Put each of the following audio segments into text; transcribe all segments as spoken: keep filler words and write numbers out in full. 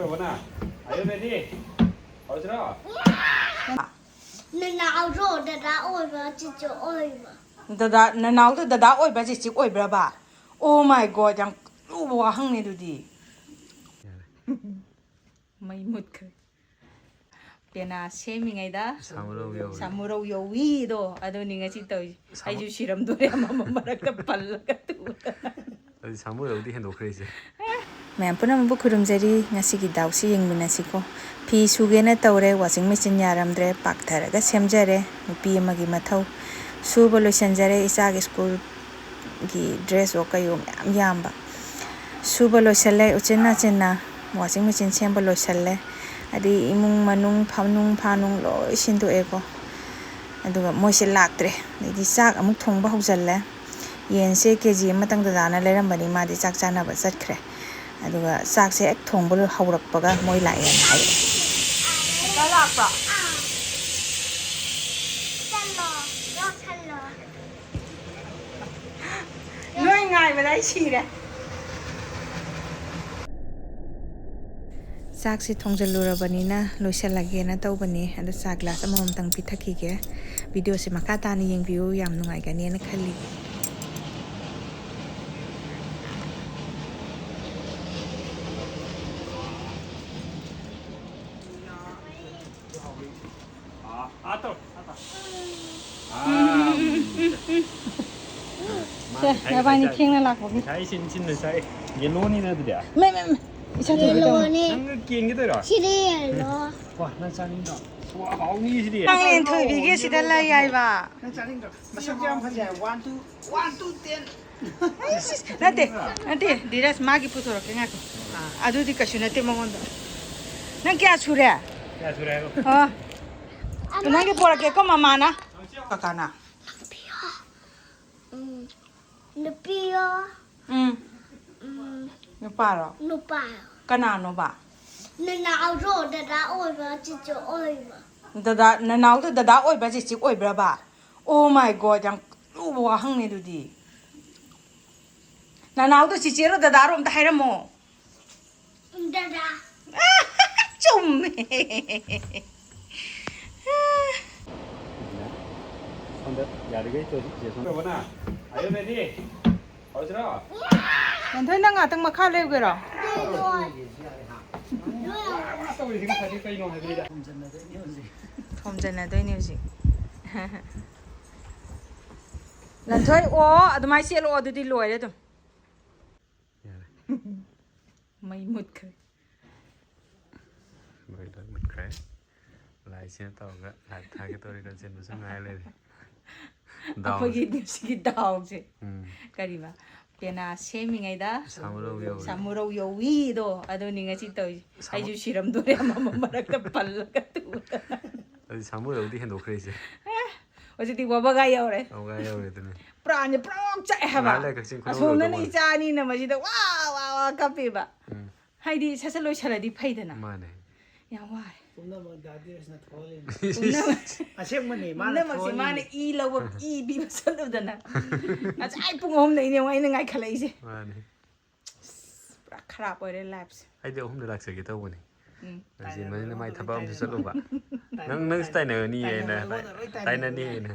Are you ready? ꯍꯧꯔꯁꯤꯔꯣ? ꯅꯅꯥꯎꯗꯣ ꯗꯗꯥ ꯑꯣꯏꯕ ꯆꯤꯆꯦ ꯑꯣꯏꯕ꯫ ꯗꯗꯥ, ꯅꯅꯥꯎꯗꯣ ꯗꯗꯥ ꯑꯣꯏꯕ꯭ꯔꯥ ꯆꯤꯆꯦ ꯑꯣꯏꯕ꯭ꯔꯕ? Oh my God, ꯌꯥꯝ ꯂꯨꯕ ꯋꯥꯍꯪꯅꯦ ꯑꯗꯨꯗꯤ꯫ ꯃꯩ ꯃꯨꯠꯈ꯭ꯔꯦ꯫ ꯄꯦꯅꯥ ꯁꯦꯝꯃꯤꯉꯩꯗ ꯁꯥꯃꯨꯔꯧ ꯌꯧꯋꯤ꯫ ꯁꯥꯃꯨꯔꯧ ꯌꯧꯋꯤꯗꯣ ꯑꯗꯨꯅꯤ ꯉꯁꯤ ꯇꯧꯔꯤꯁꯦ꯫ ꯑꯩꯁꯨ ꯁꯤꯔꯝꯗꯣꯔꯦ ꯑꯃꯃꯝ ꯃꯔꯛꯇ ꯄꯜꯂꯒ ꯇꯨꯔꯒ꯫ ꯑꯗꯨꯗꯤ ꯁꯥꯃꯨꯔꯧꯗꯤ ꯍꯦꯟꯗꯣꯛꯈ꯭ꯔꯦ ꯑꯩꯁꯦ꯫ ꯃꯌꯥꯝ ꯄꯨꯝꯅꯃꯛꯄꯨ ꯈꯨꯔꯨꯝꯖꯔꯤ꯫ ꯉꯁꯤꯒꯤ ꯗꯥꯎꯁꯤ ꯌꯦꯡꯃꯤꯟꯅꯁꯤꯀꯣ꯫ ꯐꯤ ꯁꯨꯒꯦꯅ ꯇꯧꯔꯦ, washing machine ꯌꯥꯔꯝꯗ꯭ꯔꯦ, ꯄꯥꯛꯊꯔꯒ ꯁꯦꯝꯖꯔꯦ꯫ ꯅꯨꯄꯤ ꯑꯃꯒꯤ ꯃꯊꯧ꯫ ꯁꯨꯕ ꯂꯣꯏꯁꯤꯟꯖꯔꯦ, ꯏꯆꯥꯒꯤ ꯁ꯭ꯀꯨꯜꯒꯤ dress ꯑꯣ ꯀꯩꯑꯣ ꯃꯌꯥꯝ ꯌꯥꯝꯕ꯫ ꯁꯨꯕ ꯂꯣꯏꯁꯤꯜꯂꯦ, ꯎꯆꯤꯟ ꯅꯥꯆꯤꯟꯅ washing machine ꯁꯦꯝꯕ ꯂꯣꯏꯁꯤꯜꯂꯦ꯫ ꯑꯗꯩ ꯏꯃꯨꯡ ꯃꯅꯨꯡ ꯐꯃꯨꯡ ꯐꯥꯅꯨꯡ ꯂꯣꯏ ꯁꯤꯟꯗꯣꯛꯑꯦꯀꯣ꯫ ꯑꯗꯨꯒ ꯃꯣꯏꯁꯦ ꯂꯥꯛꯇ꯭ꯔꯦ꯫ ꯑꯗꯩꯗꯤ ꯆꯥꯛ ꯑꯃꯨꯛ ꯊꯣꯡꯕ ꯍꯧꯖꯤꯜꯂꯦ꯫ ꯌꯦꯟꯁꯦ ꯀꯦ ꯖꯤ ꯑꯃꯇꯪ ꯗꯗꯥꯅ ꯂꯩꯔꯝꯕꯅꯤ, ꯃꯥꯗꯤ ꯆꯥꯛ ꯆꯥꯅꯕ ꯆꯠꯈ꯭ꯔꯦ꯫ ꯑꯗꯨꯒ ꯆꯥꯛꯁꯦ ꯍꯦꯛ ꯊꯣꯡꯕ ꯍꯧꯔꯛꯄꯒ ꯃꯣꯏ ꯂꯥꯛꯑꯦꯅ ꯍꯥꯏꯔꯛꯑꯦ꯫ ꯗꯗꯥ ꯂꯥꯛꯄ꯭ꯔꯣ? ꯆꯠꯂꯣ, ꯂꯣꯠꯁꯜꯂꯣ꯫ ꯅꯣꯏ ꯉꯥꯏꯕꯗ ꯑꯩ ꯁꯤꯔꯦ꯫ ꯆꯥꯛꯁꯦ ꯊꯣꯡꯖꯤꯜꯂꯨꯔꯕꯅꯤꯅ ꯂꯣꯏꯁꯤꯜꯂꯒꯦꯅ ꯇꯧꯕꯅꯤ꯫ ꯑꯗꯣ ꯆꯥ glass ꯑꯃꯃꯝꯇꯪ ꯄꯤꯊꯛꯈꯤꯒꯦ꯫ Video ꯁꯦ ꯃꯈꯥ ꯇꯥꯅ ꯌꯦꯡꯕꯤꯌꯨ, ꯌꯥꯝ ꯅꯨꯡꯉꯥꯏꯒꯅꯦꯅ ꯈꯜꯂꯤ꯫ ꯑꯥ, ꯑꯥ ꯇꯧ, ꯑꯥ ꯇꯧ꯫ ꯁꯦ, ꯅꯕꯥꯅꯤ ꯊꯦꯡꯅ ꯂꯥꯛꯄꯒꯤ꯫ ꯉꯁꯥꯏ ꯁꯤꯟ ꯁꯤꯟꯅ ꯆꯥꯏ꯫ Yellow ꯅꯤꯅ ꯑꯗꯨꯗꯤ꯫ ꯃꯦ, ꯃꯦ, ꯃꯦ꯫ ꯏꯆꯥ ꯊꯣꯏꯕꯤ ꯇꯧꯔꯣ꯫ ꯌꯦꯜꯂꯣꯅꯦ꯫ ꯅꯪ ꯀꯦꯟꯒꯦ ꯇꯧꯔꯣ? ꯁꯤꯗꯤ ꯌꯦꯜꯂꯣ꯫ ꯋꯥ, ꯅꯪ ꯆꯥꯅꯤꯡꯗ꯭ꯔꯣ? ꯋꯥ, ꯍꯥꯎꯅꯤ ꯁꯤꯗꯤ꯫ ꯅꯪ ꯂꯦꯟꯊꯣꯏꯕꯤꯒꯤ ꯁꯤꯗ ꯂꯩ ꯍꯥꯏꯕ꯫ ꯅꯪ ꯆꯥꯅꯤꯡꯗ꯭ꯔꯣ? ꯃꯁꯛꯁꯨ ꯌꯥꯝ ꯐꯖꯩ꯫ One to, one to ten. ꯅꯠꯇꯦ, ꯅꯠꯇꯦ, ꯙꯤꯔꯖ, ꯃꯥꯒꯤ ꯄꯨꯊꯣꯔꯛꯀꯦ, ꯉꯥꯏꯈꯣ꯫ ꯑꯗꯨꯗꯤ ꯀꯩꯁꯨ ꯅꯠꯇꯦ ꯃꯉꯣꯟꯗ꯫ ꯅꯪ ꯀꯌꯥ ꯁꯨꯔꯦ? ꯀꯌꯥ ꯁꯨꯔꯦ ꯍꯥꯏꯔꯣ? ꯑꯣ꯫ ꯅꯪꯒꯤ ꯄꯣꯔꯛꯀꯦꯀꯣ, ꯃꯃꯥꯅ꯫ ꯀꯀꯥꯅ꯫ ꯎꯝ, ꯅꯨꯄꯤꯔꯣ? ꯎꯝ꯫ ꯎꯝ, ꯅꯨꯄꯥꯔꯣ? ꯅꯨꯄꯥ꯫ ꯀꯅꯥꯅꯣꯕ? ꯅꯅꯥꯎꯗꯣ ꯗꯗꯥ ꯑꯣꯏꯕ ꯆꯤꯆꯦ ꯑꯣꯏꯕ꯫ ꯗꯗꯥ, ꯅꯅꯥꯎꯗꯣ ꯗꯗꯥ ꯑꯣꯏꯕ꯭ꯔꯥ ꯆꯤꯆꯦ ꯑꯣꯏꯕ꯭ꯔꯕ? Oh my God, ꯌꯥꯝ ꯂꯨꯕ ꯋꯥꯍꯪꯅꯦ ꯑꯗꯨꯗꯤ꯫ ꯅꯅꯥꯎꯗꯣ ꯆꯤꯆꯦꯔꯣ ꯗꯗꯥꯔꯣ ꯑꯝꯇ ꯍꯥꯏꯔꯝꯃꯣ꯫ ꯗꯗꯥ꯫ ꯁꯣꯝꯗ ꯌꯥꯔꯤꯈꯩ ꯇꯧꯁꯤ, ꯆꯦ ꯁꯣꯝꯗ꯫ ꯇꯧꯕꯅ? ꯑꯌꯨꯛ ꯂꯩꯅꯤ꯫ ꯍꯧꯔꯁꯤꯔꯣ? ꯂꯟꯊꯣꯏ, ꯅꯪ ꯉꯥꯛꯇꯪ ꯃꯈꯥ ꯂꯩꯔꯨꯒꯦꯔꯣ? ꯇꯧꯔꯤꯁꯤ ꯉꯁꯥꯏꯗꯤ ꯀꯩꯅꯣ ꯍꯥꯏꯕꯅꯤꯗ꯫ ꯊꯣꯝꯖꯟꯅꯗꯣꯏꯅꯤ ꯍꯧꯖꯤꯛ꯫ ꯂꯟꯊꯣꯏ, ꯑꯣ, ꯑꯗꯨꯃꯥꯏꯅ ꯆꯦꯜꯂꯛꯑꯣ, ꯑꯗꯨꯗꯤ ꯂꯣꯏꯔꯦ ꯑꯗꯨꯝ꯫ ꯌꯥꯔꯦ꯫ ꯃꯩ ꯃꯨꯠꯈ꯭ꯔꯦ꯫ ꯃꯩ ꯂꯣꯏ ꯃꯨꯠꯈ꯭ꯔꯦ꯫ ꯂꯥꯏꯠꯁꯤꯅ ꯇꯧꯔꯒ ꯂꯥꯏꯠ ꯊꯥꯒꯦ ꯇꯧꯔꯤ, ꯀꯟꯁꯦꯟꯕꯁꯨ ꯉꯥꯏ ꯂꯩꯔꯦ꯫ ꯗꯥꯎ꯫ ꯑꯩꯈꯣꯏꯒꯤ ꯉꯁꯤꯒꯤ ꯗꯥꯎꯁꯦ꯫ ꯎꯝ꯫ ꯀꯔꯤꯕ? ꯄꯦꯅꯥ ꯁꯦꯝꯃꯤꯉꯩꯗ ꯁꯥꯃꯨꯔꯧ ꯌꯧꯏ꯫ ꯁꯥꯃꯨꯔꯧ ꯌꯧꯏꯗꯣ, ꯑꯗꯨꯅꯤ ꯉꯁꯤ ꯇꯧꯔꯤꯁꯦ꯫ ꯁꯥꯃꯨ- ꯑꯩꯁꯨ ꯁꯤꯔꯝꯗꯣꯔꯦ ꯑꯃ ꯃꯔꯛꯇ ꯄꯜꯂꯒ ꯇꯨꯔꯒ꯫ ꯑꯗꯨꯗꯤ ꯁꯥꯃꯨꯔꯧꯗꯤ ꯍꯦꯟꯗꯣꯛꯈ꯭ꯔꯦ ꯑꯩꯁꯦ꯫ ꯑꯦ, ꯍꯧꯖꯤꯛꯇꯤ ꯋꯥꯕꯒꯥꯏ ꯌꯧꯔꯦ꯫ ꯋꯥꯕꯒꯥꯏ ꯌꯧꯔꯦ ꯑꯗꯨꯅꯤ꯫ ꯄ꯭ꯔꯥꯟꯁꯦ ꯄ꯭ꯔꯣꯛ ꯆꯥꯛꯑꯦ ꯍꯥꯏꯕ꯫ ꯉꯥꯏꯍꯥꯛ ꯂꯩꯔ ꯀꯛꯆꯤꯡ ꯈꯨꯅꯧ ꯑꯁꯣꯝꯗꯅ ꯌꯧꯗꯧ ꯃꯥꯜꯂꯦ꯫ ꯏꯆꯥ ꯑꯅꯤꯅ ꯃꯁꯤꯗ ꯋꯥ ꯋꯥ ꯋꯥ ꯀꯞꯄꯦꯕ꯫ ꯎꯝ꯫ ꯍꯥꯏꯗꯤ ꯁꯠ ꯁꯠ ꯂꯣꯏꯁꯜꯂꯗꯤ ꯐꯩꯗꯅ꯫ ꯃꯥꯅꯦ꯫ ꯌꯥꯝ ꯋꯥꯔꯦ꯫ ꯄꯨꯝꯅꯃꯛ ꯗꯥ ꯙꯤꯔꯖꯅ ꯊꯣꯛꯍꯜꯂꯤꯅꯤ꯫ ꯄꯨꯝꯅꯃꯛ-, ꯑꯁꯦꯡꯕꯅꯤ, ꯃꯥꯅ ꯄꯨꯝꯅꯃꯛꯁꯦ ꯊꯣꯛꯍꯜꯂꯤꯅꯤ꯫ ꯃꯥꯅ ꯏ ꯂꯧꯕ, ꯏ ꯄꯤꯕ ꯆꯠꯂꯨꯗꯅ꯫ ꯉꯁꯥꯏ ꯄꯨꯡ ꯑꯍꯨꯝꯗꯩꯅꯦ ꯑꯩꯅ ꯉꯥꯏꯈꯠꯂꯛꯏꯁꯦ꯫ ꯃꯥꯅꯦ꯫ ꯑꯁ, ꯄꯨꯔꯥ ꯈꯔꯥꯞ ꯑꯣꯏꯔꯦ ꯂꯥꯏꯐꯁꯦ꯫ ꯑꯩꯗꯤ ꯑꯍꯨꯝꯗ ꯂꯥꯛꯆꯒꯦ ꯇꯧꯕꯅꯤ꯫ ꯎꯝ꯫ ꯉꯁꯤ ꯇꯥꯏꯅꯕ ꯃꯅꯤꯅ ꯃꯥꯏ ꯑꯩꯉꯣꯟꯗ ꯊꯕꯛ ꯂꯣꯏ ꯑꯃꯁꯨ ꯇꯥꯏꯅꯕ꯫ ꯆꯠꯂꯨꯕ꯫ ꯅꯪ, ꯅꯪꯁꯨ ꯇꯥꯏꯅꯕ ꯇꯥꯏꯅꯅꯤ ꯍꯥꯏꯅ꯫ ꯑꯩꯉꯣꯟꯗ ꯂꯣꯏ ꯇꯥꯏꯅꯕ꯫ ꯇꯥꯏꯅꯅꯤ ꯍꯥꯏꯅ꯫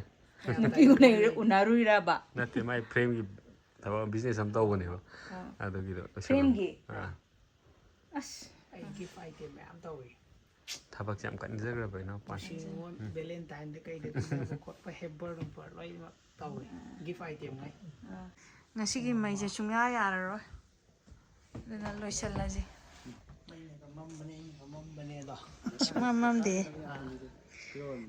ꯅꯨꯄꯤ ꯎꯅꯔꯨ-, ꯎꯅꯔꯨꯏꯔꯕ? ꯅꯠꯇꯦ, ꯃꯥꯏ ꯐ꯭ꯔꯦꯝꯒꯤ ꯊꯕꯛ ꯕꯤꯖꯤꯅꯦꯁ ꯑꯃ ꯇꯧꯕꯅꯦꯕ꯫ ꯑꯥ꯫ ꯑꯗꯨꯒꯤꯗꯣ ꯂꯣꯏꯁꯜꯂꯝ-, ꯐ꯭ꯔꯦꯝꯒꯤ? ꯑꯥ꯫ ꯑꯁ꯫ ꯑꯩ ꯒꯤꯐ ꯑꯥꯏꯇꯦꯝ ꯃꯌꯥꯝ ꯇꯧꯏ꯫ ꯊꯕꯛꯁꯦ ꯌꯥꯝ ꯀꯟꯖꯈ꯭ꯔꯕ ꯏꯅꯥꯎꯄꯥꯁꯦ꯫ ꯃꯁꯤ ꯅꯤꯉꯣꯜ ꯎꯝ꯫ ꯚꯦꯂꯦꯟꯇꯥꯏꯟꯗ ꯀꯩꯗ ꯄꯤꯅꯕ ꯈꯣꯠꯄ ꯍꯦꯝꯄꯔ ꯅꯨꯝꯄꯔ ꯂꯣꯏꯅꯃꯛ ꯇꯧꯏ꯫ ꯒꯤꯐ ꯑꯥꯏꯇꯦꯝꯉꯩ꯫ ꯉꯁꯤꯒꯤ ꯃꯩꯁꯦ ꯁꯨꯡꯌꯥ ꯌꯥꯔꯔꯣꯏ꯫ ꯑꯗꯨꯅ ꯂꯣꯏꯁꯤꯜꯂꯁꯤ꯫ ꯃꯩꯅꯒ ꯃꯝꯕꯅꯦ, ꯑꯩꯅꯒ ꯃꯝꯕꯅꯦ ꯑꯗꯣ꯫ ꯁꯨꯡꯃꯝ ꯃꯝꯗꯦ꯫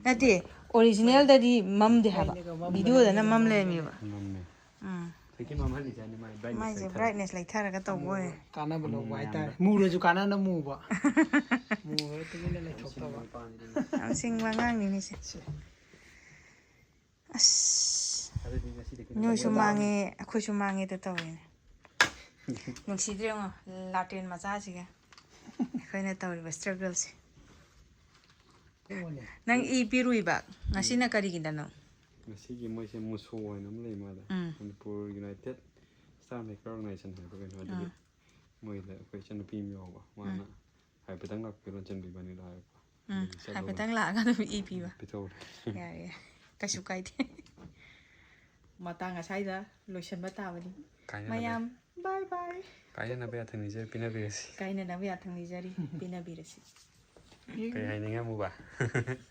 ꯅꯠꯇꯦ, ꯑꯣꯔꯤꯖꯤꯅꯦꯜꯗꯗꯤ ꯃꯝꯗꯦ ꯍꯥꯏꯕ꯫ ꯃꯩꯅꯒ ꯃꯝꯕꯅꯦ, ꯚꯤꯗꯤꯑꯣꯗꯅ ꯑꯩꯅꯒ ꯃꯝ ꯃꯝꯕꯅꯦ꯫ ꯂꯩꯔꯝꯃꯦꯕ꯫ ꯃꯝꯃꯦ꯫ ꯎꯝ꯫ ꯊꯣꯏꯀꯤ ꯃꯝꯍꯜꯂꯤꯖꯥꯠꯅꯤ ꯃꯥꯏ ꯕ꯭ꯔꯥꯏꯠꯅꯦꯁ ꯃꯥꯏꯁꯦ ꯂꯩꯊꯔꯦ꯫ ꯕ꯭ꯔꯥꯏꯠꯅꯦꯁ ꯂꯩꯊꯔꯒ ꯇꯧꯕ ꯑꯃꯨꯕ ꯑꯣꯏꯔꯦ꯫ ꯀꯥꯟꯅꯕ ꯂꯧꯕ ꯎꯝ, ꯍꯥꯏꯇꯥꯔꯦ꯫ ꯌꯥꯝꯅ꯫ ꯃꯨꯔꯁꯨ ꯀꯥꯟꯅꯅ ꯃꯨꯕ꯫ ꯃꯨꯔꯒ ꯇꯨꯃꯤꯟꯅ ꯂꯩꯊꯣꯛꯇꯕ꯫ ꯌꯥꯝ ꯁꯤꯡꯕ ꯑꯉꯥꯡꯅꯤꯅꯦ ꯁꯦ꯫ ꯁꯦ꯫ ꯑꯁ꯫ ꯑꯗꯨꯗꯤ ꯉꯁꯤꯗꯤ ꯀꯩꯅꯣ ꯅꯣꯏꯁꯨ ꯇꯧꯔꯦ꯫ ꯃꯥꯡꯉꯦ, ꯑꯩꯈꯣꯏꯁꯨ ꯃꯥꯡꯉꯦꯗ ꯇꯧꯔꯤꯅꯦ꯫ ꯅꯨꯡꯁꯤꯗ꯭ꯔꯦ ꯌꯦꯡꯉꯣ, ꯂꯥꯇꯦꯟ ꯃꯆꯥꯁꯤꯒ ꯑꯩꯈꯣꯏꯅ ꯇꯧꯔꯤꯕ ꯁ꯭ꯇ꯭ꯔꯒꯜꯁꯦ꯫ ꯅꯪ ꯏ ꯄꯤꯔꯨꯏꯕ ꯉꯁꯤꯅ ꯀꯔꯤꯒꯤꯗꯅꯣ? ꯉꯁꯤꯒꯤ ꯃꯣꯏꯁꯦ ꯃꯨꯁꯣ ꯍꯥꯏꯅ ꯑꯃ ꯂꯩ ꯃꯥꯜꯂꯦ꯫ ꯎꯝ꯫ Manipur united star maker organisation ꯍꯥꯏꯕ ꯀꯩꯅꯣ, ꯑꯗꯨꯒꯤ ꯑꯥ꯫ ꯃꯣꯏꯗ ꯑꯩꯈꯣꯏ ꯏꯆꯟꯅꯨꯄꯤ ꯑꯃ ꯌꯥꯎꯕ, ꯃꯥꯅ ꯎꯝ꯫ ꯍꯥꯏꯐꯦꯠꯇꯪ ꯂꯥꯛꯄꯤꯔꯣ, ꯆꯟꯕꯤꯕꯅꯤꯗ ꯍꯥꯏꯔꯛꯄ꯫ ꯎꯝ, ꯑꯗꯨꯗꯤ ꯆꯠꯂꯨꯔꯣ꯫ ꯍꯥꯏꯐꯦꯠꯇꯪ ꯂꯥꯛꯑꯒ ꯑꯗꯨꯝ ꯏ ꯄꯤꯕ꯫ ꯄꯤꯊꯣꯛꯎꯔꯦ꯫ ꯌꯥꯔꯦ, ꯌꯥꯔꯦ, ꯀꯩꯁꯨ ꯀꯥꯏꯗꯦ꯫ ꯃꯇꯥꯡ ꯑꯁꯥꯏꯗ ꯂꯣꯏꯁꯤꯟꯕ ꯇꯥꯕꯅꯤ꯫ ꯀꯥꯏꯅꯅꯕ ꯃꯌꯥꯝ, ꯕꯥꯏ ꯕꯥꯏ꯫ ꯀꯥꯏꯅꯅꯕ ꯌꯥꯊꯪ ꯅꯤꯖꯔꯤ, ꯄꯤꯅꯕꯤꯔꯁꯤ꯫ ꯀꯥꯏꯅꯅꯕ ꯌꯥꯊꯪ ꯅꯤꯖꯔꯤ, ꯄꯤꯅꯕꯤꯔꯁꯤ꯫ ꯀꯩ ꯍꯥꯏꯅꯤꯡꯉꯦ ꯑꯃꯨꯕ?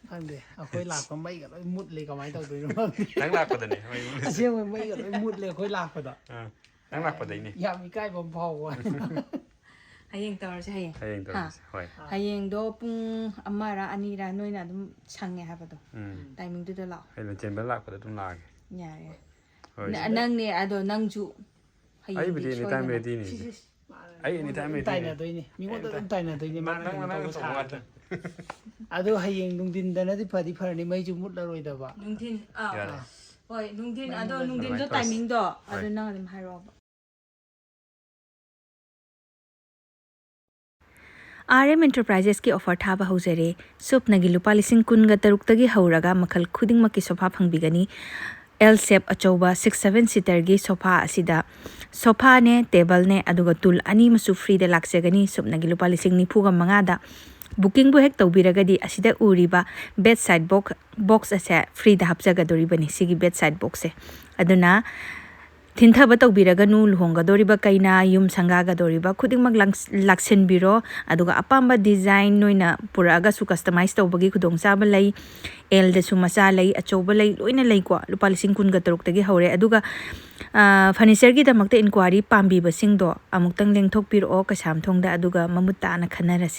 ꯈꯪꯗꯦ, ꯑꯩꯈꯣꯏ ꯂꯥꯛꯄ ꯃꯩꯒ ꯂꯣꯏ ꯃꯨꯠꯂꯦ, ꯀꯃꯥꯏꯅ ꯇꯧꯗꯣꯏꯅꯣ ꯈꯪꯗꯦ꯫ ꯅꯪ ꯂꯥꯛꯄꯗꯅꯦ ꯍꯣꯏ, ꯃꯨꯠꯂꯤꯁꯦ꯫ ꯑꯁꯦꯡꯕ ꯃꯩꯒ ꯂꯣꯏ ꯃꯨꯠꯂꯦ ꯑꯩꯈꯣꯏ ꯂꯥꯛꯄꯗ꯫ ꯑꯥ, ꯅꯪ ꯂꯥꯛꯄꯗꯩꯅꯦ꯫ ꯌꯥꯝ ꯏꯀꯥꯏꯕ ꯑꯃ ꯐꯥꯎꯕ꯫ ꯍꯌꯦꯡ ꯇꯧꯔꯁꯦ, ꯍꯌꯦꯡ꯫ ꯍꯌꯦꯡ ꯍꯥ? ꯇꯧꯔꯁꯤ꯫ ꯍꯣꯏ꯫ ꯍꯌꯦꯡꯗꯣ ꯄꯨꯡ ꯑꯃꯔ ꯑꯅꯤꯔ ꯅꯣꯏꯅ ꯑꯗꯨꯝ ꯁꯪꯉꯦ ꯍꯥꯏꯕꯗꯣ, ꯎꯝ꯫ ꯇꯥꯏꯃꯤꯡꯗꯨꯗ ꯂꯥꯛꯑꯣ꯫ ꯑꯩ ꯂꯟꯆꯦꯟꯕ ꯂꯥꯛꯄꯗ ꯑꯗꯨꯝ ꯂꯥꯛꯑꯒꯦ꯫ ꯌꯥꯔꯦ, ꯌꯥꯔꯦ꯫ ꯍꯣꯏ꯫ ꯅ- ꯅꯪꯅꯦ ꯑꯗꯣ, ꯅꯪꯁꯨ ꯍꯌꯦꯡꯗꯤ ꯑꯩꯕꯨꯗꯤ ꯑꯦꯅꯤ ꯇꯥꯏꯝ ꯁꯣꯏꯗꯅ꯫ ꯔꯦꯗꯤꯅꯤ꯫ ꯁꯤ, ꯁꯤ, ꯁꯤ꯫ ꯑꯩ ꯑꯦꯅꯤ ꯇꯥꯏꯝ ꯑꯗꯨꯝ ꯔꯦꯗꯤꯅꯤ꯫ ꯇꯥꯏꯅꯗꯣꯏꯅꯤ, ꯃꯤꯉꯣꯟꯗ ꯑꯗꯨꯝ ꯇꯥꯏꯅꯗꯣꯏꯅꯤ, ꯃꯥꯅ ꯅꯪ ꯀꯩꯅꯣ ꯅꯪ ꯇꯧꯕ ꯇꯧꯕ ꯁꯥꯔꯗꯤ꯫ ꯉꯥꯛꯇꯅꯤ꯫ ꯑꯗꯣ ꯍꯌꯦꯡ ꯅꯨꯡꯊꯤꯟꯗꯅꯗꯤ ꯐꯗꯤ ꯐꯔꯅꯤ, ꯃꯩꯁꯨ ꯃꯨꯠꯂꯔꯣꯏꯗꯕ꯫ ꯅꯨꯡꯊꯤꯟ, ꯑꯥ, ꯌꯥꯔꯦ꯫ ꯍꯣꯏ, ꯅꯨꯡꯊꯤꯟ ꯃꯩ ꯑꯗꯣ, ꯃꯨꯠꯂꯔꯣꯏꯗꯕ꯫ ꯅꯨꯡꯊꯤꯟꯗꯣ ꯑꯗꯨꯃꯥꯏꯅ ꯇꯧꯔꯁꯤ꯫ ꯇꯥꯏꯃꯤꯡꯗꯣ ꯍꯣꯏ꯫ ꯑꯗꯨ ꯅꯪ ꯑꯗꯨꯝ ꯍꯥꯏꯔꯛꯑꯣꯕ꯫ ꯑꯥꯔ ꯑꯦꯝ ꯑꯦꯟꯇꯔꯄ꯭ꯔꯥꯏꯖꯦꯁꯀꯤ ꯑꯣꯐꯔ ꯊꯥꯕ ꯍꯧꯖꯔꯦ꯫ ꯁꯨꯞꯅꯒꯤ ꯂꯨꯄꯥ ꯂꯤꯁꯤꯡ ꯀꯨꯟꯒ ꯇꯔꯨꯛꯇꯒꯤ ꯍꯧꯔꯒ ꯃꯈꯜ ꯈꯨꯗꯤꯡꯃꯛꯀꯤ ꯁꯣꯐꯥ ꯐꯪꯕꯤꯒꯅꯤ꯫ ꯑꯦꯜ ꯁꯦꯞ ꯑꯆꯧꯕ ꯁꯤꯛꯁ ꯁꯚꯦꯟ ꯁꯤꯇꯔꯒꯤ ꯁꯣꯐꯥ ꯑꯁꯤꯗ ꯁꯣꯐꯥꯅꯦ, ꯇꯦꯕꯜꯅꯦ, ꯑꯗꯨꯒ ꯇꯨꯜ ꯑꯅꯤ ꯑꯃꯁꯨ ꯐ꯭ꯔꯤꯗ ꯂꯥꯛꯆꯒꯅꯤ꯫ ꯁꯨꯞꯅꯒꯤ ꯂꯨꯄꯥ ꯂꯤꯁꯤꯡ ꯅꯤꯐꯨꯒ ꯃꯉꯥꯗ꯫ ꯕꯨꯀꯤꯡꯕꯨ ꯍꯦꯛ ꯇꯧꯕꯤꯔꯒꯗꯤ ꯑꯁꯤꯗ ꯎꯔꯤꯕ ꯕꯦꯗ ꯁꯥꯏꯠ ꯕꯣꯛ-, ꯕꯣꯛꯁ ꯑꯁꯦ ꯐ꯭ꯔꯤꯗ ꯍꯥꯞꯆꯒꯗꯧꯔꯤꯕꯅꯤ, ꯁꯤꯒꯤ ꯕꯦꯗ ꯁꯥꯏꯠ ꯕꯣꯛꯁꯁꯦ꯫ ꯑꯗꯨꯅ ꯊꯤꯟꯊꯕ ꯇꯧꯕꯤꯔꯒꯅꯨ, ꯂꯨꯍꯣꯡꯒꯗꯧꯔꯤꯕ ꯀꯩꯅꯥ, ꯌꯨꯝ ꯁꯪꯒꯥꯒꯗꯧꯔꯤꯕ ꯈꯨꯗꯤꯡꯃꯛ ꯂꯥꯛꯁ-, ꯂꯥꯛꯁꯤꯟꯕꯤꯔꯣ꯫ ꯑꯗꯨꯒ ꯑꯄꯥꯝꯕ ꯗꯤꯖꯥꯏꯟ ꯅꯣꯏꯅ ꯄꯨꯔꯛꯑꯒꯁꯨ ꯀꯁꯇꯃꯥꯏꯁ ꯇꯧꯕꯒꯤ ꯈꯨꯗꯣꯡꯆꯥꯕ ꯂꯩ꯫ ꯑꯦꯜꯗꯁꯨ ꯃꯆꯥ ꯂꯩ, ꯑꯆꯧꯕ ꯂꯩ, ꯂꯣꯏꯅ ꯂꯩꯀꯣ꯫ ꯂꯨꯄꯥ ꯂꯤꯁꯤꯡ ꯀꯨꯟꯒ ꯇꯔꯨꯛꯇꯒꯤ ꯍꯧꯔꯦ꯫ ꯑꯗꯨꯒ, ꯑ, ꯐꯔꯅꯤꯆꯔꯒꯤꯗꯃꯛꯇ ꯏꯟꯀ꯭ꯋꯥꯔꯤ ꯄꯥꯝꯕꯤꯕꯁꯤꯡꯗꯣ ꯑꯃꯨꯛꯇꯪ ꯂꯦꯡꯊꯣꯛꯄꯤꯔꯛꯑꯣ ꯀꯩꯁꯥꯝꯊꯣꯡꯗ, ꯑꯗꯨꯒ ꯃꯃꯨꯠ ꯇꯥꯅ ꯈꯟꯅꯔꯁꯤ꯫